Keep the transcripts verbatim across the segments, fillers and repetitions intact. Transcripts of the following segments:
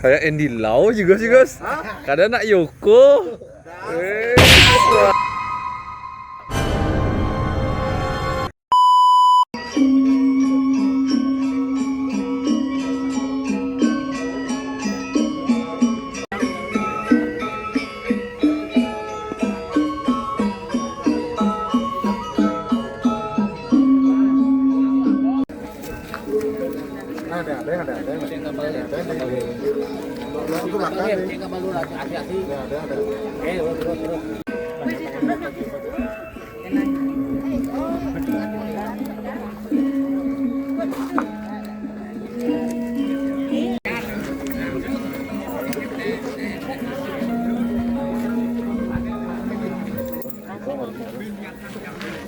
Kayak Andy Lau juga sih, Gus. Hah? Kadang nak Yoko. Eh. Ada, ada, ada, ada. Ada, ada, ada. Itu belakang, deh. Ada, ada, ada.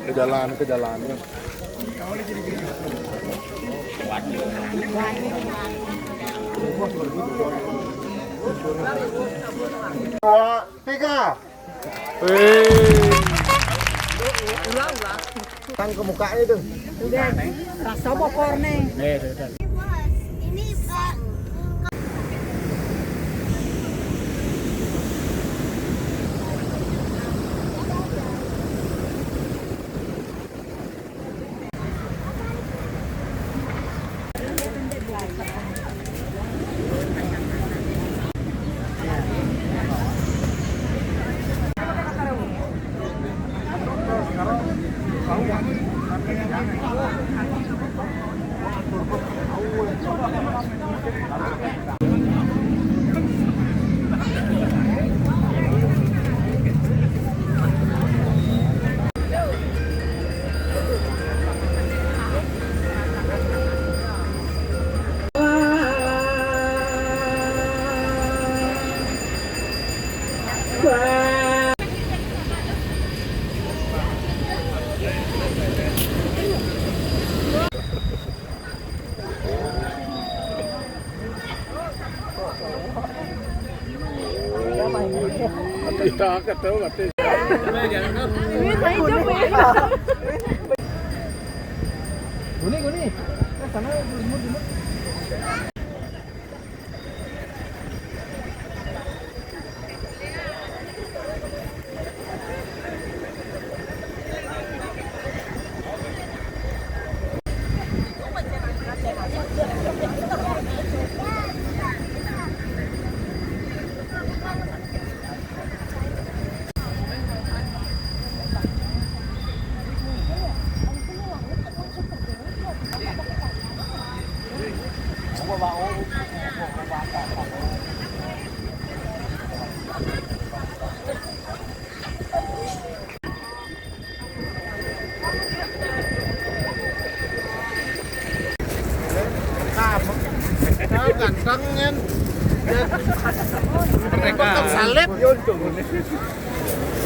Ke jalan, ke jalan. Dua, tiga. Wih. Kan ke mukanya tuh. Udah, rasa bokor nih. Nih, sudah. Ini, Pak. Kita ketemu mati. Ini saya coba ya. Guni, guni. Eh, sana dulu, dulu. Ganteng kan? Mereka salib.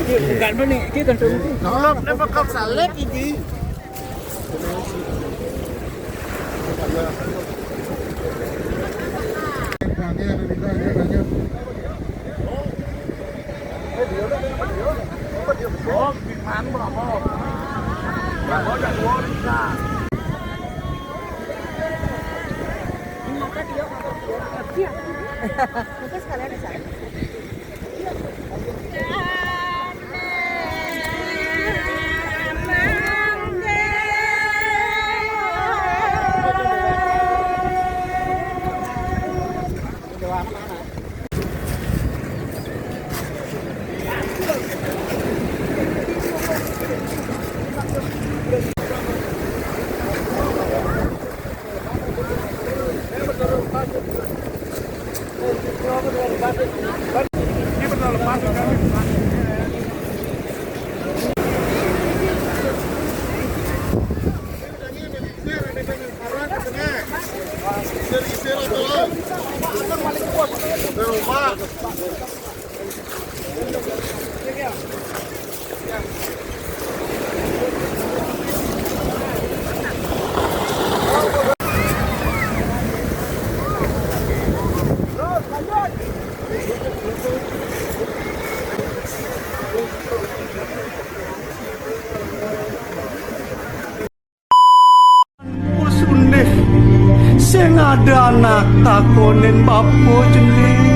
Bukan mana, ini ganteng. Tolong, dia bakal salib ini. Mungkin sekalian di sana. Sundih, sing ada anak takonin bapa jendih.